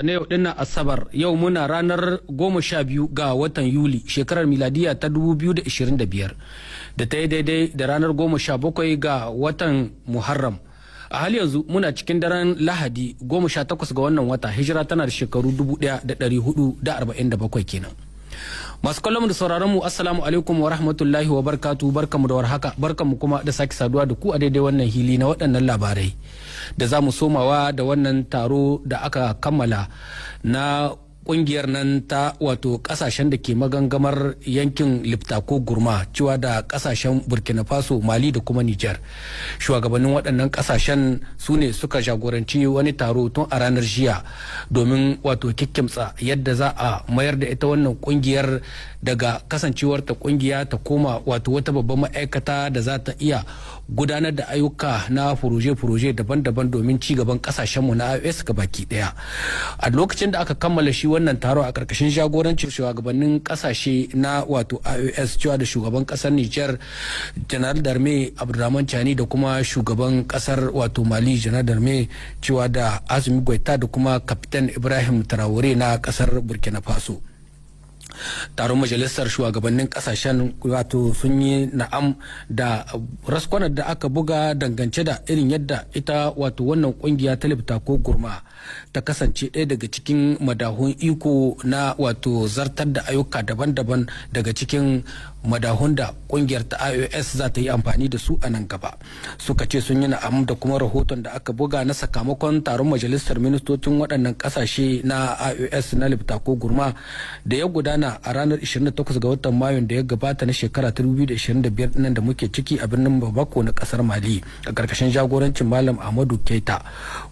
na yau dinnan Asabar, yau muna ranar 12 ga watan Yuli, shekarar miladiya ta 2025, da ta yi daidai da ranar 17 ga watan Muharram. A hali yanzu muna cikin daren Lahadi 18 ga wannan wata, hijira tana da shekaru 1447 kenan. Masu kallon da sauraron mu, assalamu alaikum wa rahmatullahi wa barkatu, barkamu da warhaka, barkamu kuma da sake saduwa da ku a daidai wannan hili na waɗannan labarai da za mu somawa da wannan taro da aka kammala na kungiyar nan ta wato kasashen da ke magangamar yankin Liptako Gurma, cewa da kasashen Burkina Faso, Mali da kuma Niger. Shugabannin waɗannan kasashen su ne suka jagoranci wani taro tun a ranar jiya domin wato kikkimtsa yadda za a mayar da ita wannan kungiyar daga kasancewar ta kungiya ta koma wato wata babban ma'aikata da za ta iya gudanar da ayyuka na furoje-furoje daban-daban domin ci gaban kasashenmu na IOS baki daya. A lokacin da aka kammala shi wannan taro a karkashin jagorancin shugabannin kasashe na wato IOS, cewa da shugaban kasar Niger Janar Darme Abdulrahman Chani da kuma shugaban kasar wato Mali Janar Darme, cewa da Azumi Goita, da kuma Kapitan Ibrahim Traore na kasar Burkina Faso. Taron majalisar shugabannin kasashen wato sun yi na'am da raskwanar da aka buga dangance da irin yadda ita wato wannan kungiya ta Lipta ko Gurma ta kasance ɗaya daga cikin madahun iko na wato zartar da ayyuka daban-daban daga cikin madahun da kungiyar ta IOS za ta yi amfani da su a nan gaba. Suka ce sun yi na'am da kuma rahoton da aka buga na sakamakon taron majalisar ministocin waɗannan ƙasashe na IOS na Lipta ko Gurma da ya gudana a ranar 28 ga watan Mayun da ya gabata na shekara 2025 nan da muke ciki a birnin Bamako na kasar Mali, a karkashin jagorancin Malam Ahmadu Keita,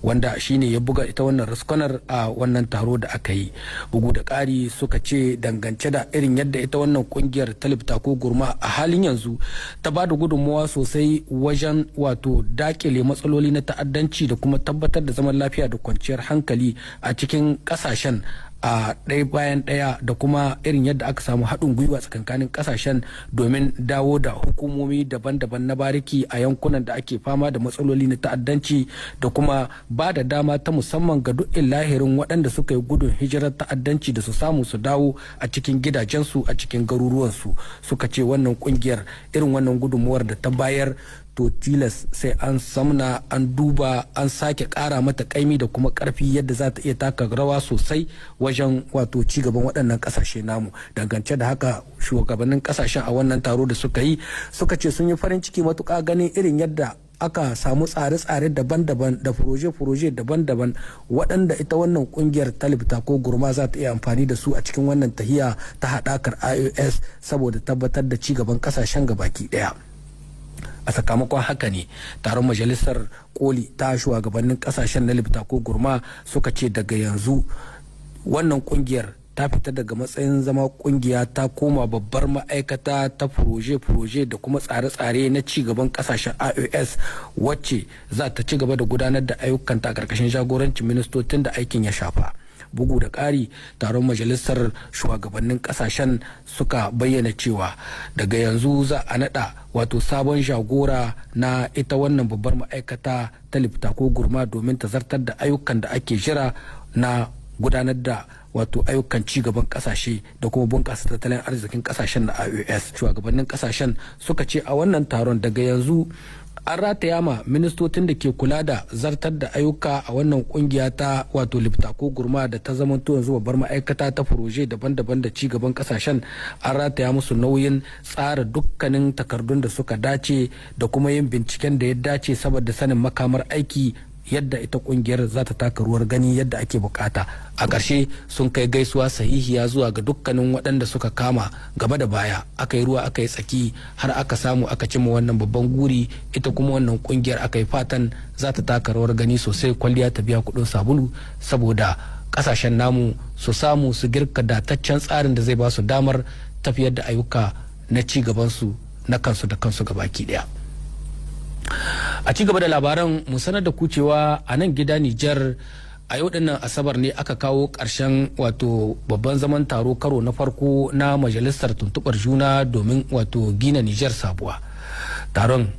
wanda shine ya buga ita wannan raskonar a wannan taro da aka yi. Bugu da ƙari, suka ce dangance da irin yadda ita wannan kungiyar Talibta ko Gurma a halin yanzu ta ba da gudunmawa sosai wajen wato dakile matsaloli na ta'addanci da kuma tabbatar da zaman lafiya da kwanciyar hankali a cikin kasashen a ɗaya bayan ɗaya, da kuma irin yadda aka samu haɗin gwiwa tsakankanin ƙasashen domin dawo da hukumomi daban-daban na bariki a yankunan da ake fama da matsaloli na ta'addanci, da kuma ba da dama ta musamman ga duk lahirin waɗanda suka yi gudun hijirar ta'addanci da su samu su dawo a cikin gidajensu, a cikin garuruwansu. Suka ce wannan ƙungiyar, irin wannan gudunmuwar da ta bayar, to tilas sai an samna an duba an sake kara mata kaimi da kuma karfi yadda za ta iya taka rawa sosai wajen wato cigaban waɗannan ƙasashe namu. Dangance da haka, shugabannin ƙasashen a wannan taro da suka yi suka ce sun yi farin ciki matuƙa ganin irin yadda aka samu tsare-tsare daban-daban da furoje-furoje daban-daban waɗanda ita wannan kungiyar Talibta ko Gurma za ta iya amfani da su a cikin wannan tahiya ta haɗakar IOS saboda tabbatar da cigaban ƙasashen gabaki ɗaya. A sakamakon haka ne taron majalisar koli ta shugabannin kasashen na Lipta ko Gurma suka ce daga yanzu wannan kungiyar ta fita daga matsayin zama kungiya, ta koma babbar ma'aikata ta furoje-furoje da kuma tsare-tsare na ci gaban kasashen IOS, wacce za ta ci gaba da gudanar da ayyukanta a karkashin jagorancin ministocin da aikin ya shafa. Bugu da ƙari, taron majalisar shugabannin kasashen suka bayyana cewa daga yanzu za a nada wato sabon jagora na ita wannan babbar ma'aikata ta Lipta ko Gurma domin ta zartar da ayyukan da ake jira na gudanar da wato ayyukan ci gaban kasashe da kuma bunƙasa tattalin arzikin kasashen na IOS. Shugabannin kasashen suka ce a wannan taron daga yanzu an rataya ma ministocin da ke kula da zartar da ayyuka a wannan kungiya ta wato Lipta ko Gurma da ta zamanto yanzu babbar ma'aikata ta furoje daban-daban da ci gaban kasashen, an rataya musu nauyin tsara dukkanin takardun da suka dace da kuma yin binciken da ya dace saboda sanin makamar aiki yadda ita kungiyar za ta taka ruwar gani yadda ake bukata. A ƙarshe sun kai gaisuwa sahihiya zuwa ga dukkanin waɗanda suka kama gaba da baya, aka yi ruwa aka yi tsaki har aka samu aka cimma wannan babban guri. Ita kuma wannan kungiyar aka yi fatan za ta taka rawar gani sosai, kwalliya ta biya kuɗin sabulu, saboda ƙasashen namu su samu su girka dataccen tsarin da zai ba su damar tafiyar da ayyuka na ci gabansu na kansu da kansu gabaki ɗaya. A ci gaba da labaran mu, sanar da ku cewa a nan gida Nijar, a yau dinnan Asabar ne aka kawo ƙarshen wato babban zaman taro karo na farko na majalisar tuntuɓar juna domin wato gina Nijar sabuwa. Taron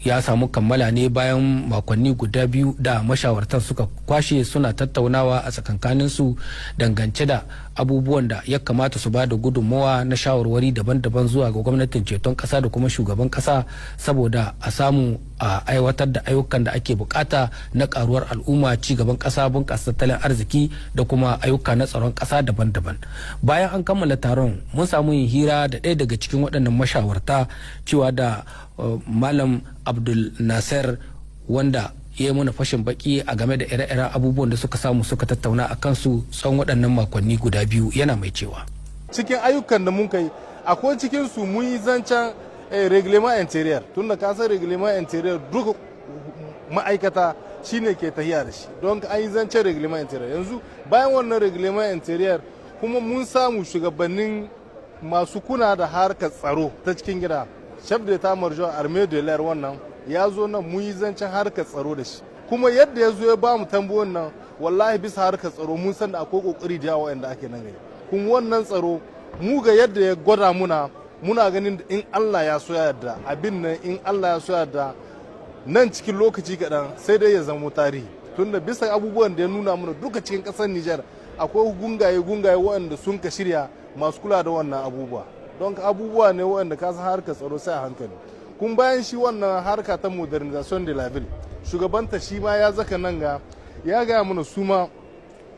Ya samu kammala ne bayan makonni guda 2 da mashawartan suka kwashe suna tattaunawa a tsakankaninsu dangance da abubuwan da ya kamata su ba da gudunmawa na shawarwari daban-daban zuwa ga gwamnatin ceton kasa da kuma shugaban kasa, saboda a samu a aiwatar da ayyukan da ake bukata na karuwar al'umma, ci gaban kasa, bunƙasa tattalin arziki da kuma ayyuka na tsaron kasa daban-daban. Bayan an kammala taron, mun samu yin hira da ɗaya daga cikin waɗannan mashawarta, cewa da Malam Abdul Nasir, wanda ya yi mana fashin baki a game da ire-iren abubuwan da suka samu suka tattauna a kansu tsawon waɗannan makonni guda 2. Yana mai cewa: Cikin ayyukan da mun kai, akwai cikin su mun yi zancen règlement intérieur, tunda ka san règlement intérieur duka ma'aikata shine ke tahiya da shi. Don an yi zancen règlement intérieur. Yanzu bayan wannan règlement intérieur kuma, mun samu shugabannin masu kuna da harkar tsaro ta cikin gida, chef d'état major armée de l'air, wannan ya zo nan, mun yi zancen harkar tsaro da shi. Kuma yadda ya zo ya ba mu tambayoyin nan, wallahi bisa harkar tsaro mun san da akwai kokari da yawa wanda ake nan gani. Kuma wannan tsaro, mu ga yadda ya gwada muna, muna ganin in Allah ya so yarda, abin nan in Allah ya so yarda, nan cikin lokaci kaɗan sai dai ya zama tarihi, tunda bisa abubuwan da ya nuna mana, duka cikin ƙasar Nijar akwai gungaye gungaye waɗanda sun ka shirya masu kula da wannan abubuwa. Don abubuwa ne waɗanda ka san harkar tsaro sai a hankali. Kun bayan shi wannan harka ta modernisation de la ville, shugabanta shi ma ya zaka nan ga ya gaya mana su ma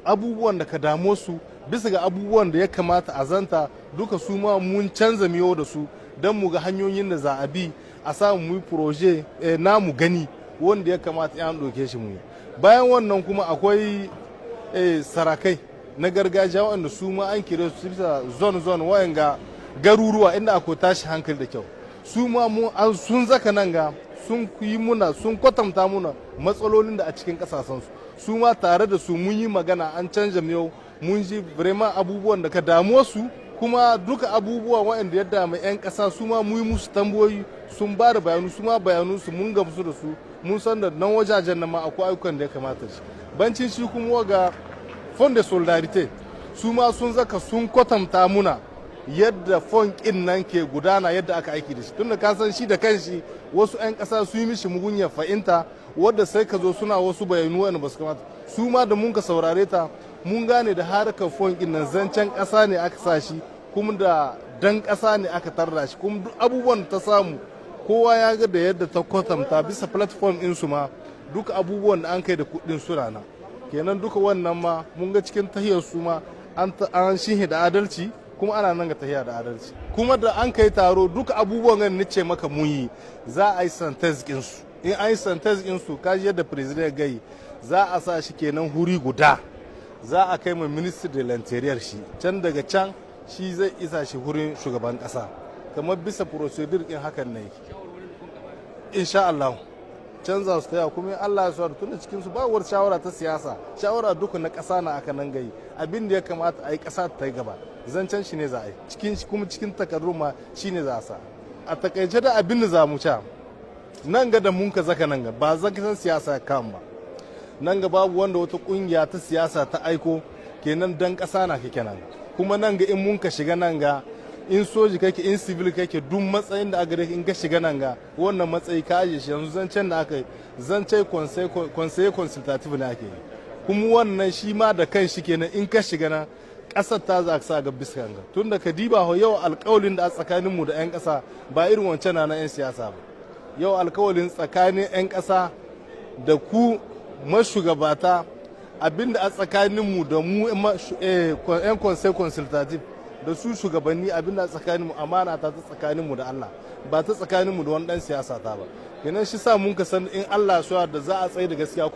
abubuwan da ka damo su bisa ga abubuwan da ya kamata a zanta duka. Su ma mun canza miyo da su don mu ga hanyoyin da za a bi a samu mu yi projet namu gani wanda ya kamata ya ɗauke shi mu yi. Bayan wannan kuma akwai sarakai na gargajiya wanda su ma an kire su bisa zone zone, wayanga garuruwa inda akwai tashi hankali da kyau. Su ma mu an sun zaka nan ga sun yi muna, sun kwatanta muna matsalolin da a cikin kasashensu. Su ma tare da su mun yi magana, an canja miyau, mun ji vraiment abubuwan da ka damuwa su. Kuma duka abubuwa waɗanda ya dama 'yan ƙasa, su ma mu yi musu tambayoyi, sun ba da bayanu. Su ma bayanu su mun gamsu da su. Mun san da nan wajajen nan ma akwai ayyukan da ya kamata shi. Bancin shi kuma ga fonds de solidarité, su ma sun zaka sun kwatanta muna yadda fond ɗin nan ke gudana, yadda aka aiki da shi, tunda ka san shi da kanshi wasu 'yan ƙasa su yi mishi mugunyar fahimta, wadda sai ka zo suna wasu bayanu wanda ba su kamata. Su ma da mun ka saurare ta, mun gane da harkar fond ɗin nan zancen ƙasa ne aka sa shi, kuma da dan ƙasa ne aka tarra shi. Kuma duk abubuwan da ta samu, kowa ya ga da yadda ta kwatanta bisa platform ɗin su ma, duk abubuwan da an kai da kuɗin suna nan kenan. Duka wannan ma mun ga cikin tahiyar su ma an shihe da adalci, kuma ana nan ga tahiya da adalci. Kuma da an kai taro, duka abubuwan gan nice maka mun yi, za a yi synthèse su. In an yi synthèse su, kaji yadda president gai, za a sa shi kenan huri guda, za a kai ma ministre de l'Intérieur shi can, daga can shi zai isa shi hurin shugaban kasa, kamar bisa procédure din hakan ne. Insha Allah canza su taya. Kuma Allah ya so, tunda cikin su ba wata shawara ta siyasa, shawara duka na ƙasa na aka nan gai. Abin da ya kamata a yi ƙasa ta yi gaba, zancen shi ne za a yi cikin shi, kuma cikin takardu ma shi ne za a sa. A takaice da abin da za mu ca nan ga da mun ka zaka nan ga, ba zancen siyasa kan ba. Nan ga babu wanda wata kungiya ta siyasa ta aiko kenan, dan ƙasa na kake nan. Kuma nan ga in mun ka shiga nan ga, in soji kake, in civil kake, duk matsayin da aka in ka shiga nan ga wannan matsayi ka aje shi. Yanzu zancen da aka yi, zance conseil consultatif ne ake yi. Kuma wannan shi ma da kan shi kenan, in ka shiga nan kasar ta za sa ga bisa ga, tun da ka diba yau alkawalin da a tsakanin mu da 'yan kasa ba irin wancan na 'yan siyasa ba. Yau alkawalin tsakanin 'yan kasa da ku mashugabata, abinda a tsakanin mu da mu 'yan conseil consultatif da su shugabanni, abinda a tsakanin mu amana ta tsakanin mu da Allah, ba ta tsakanin mu da wani dan siyasa ta ba. Kenan shi sa mun ka san in Allah ya so da za a tsaye da gaskiya.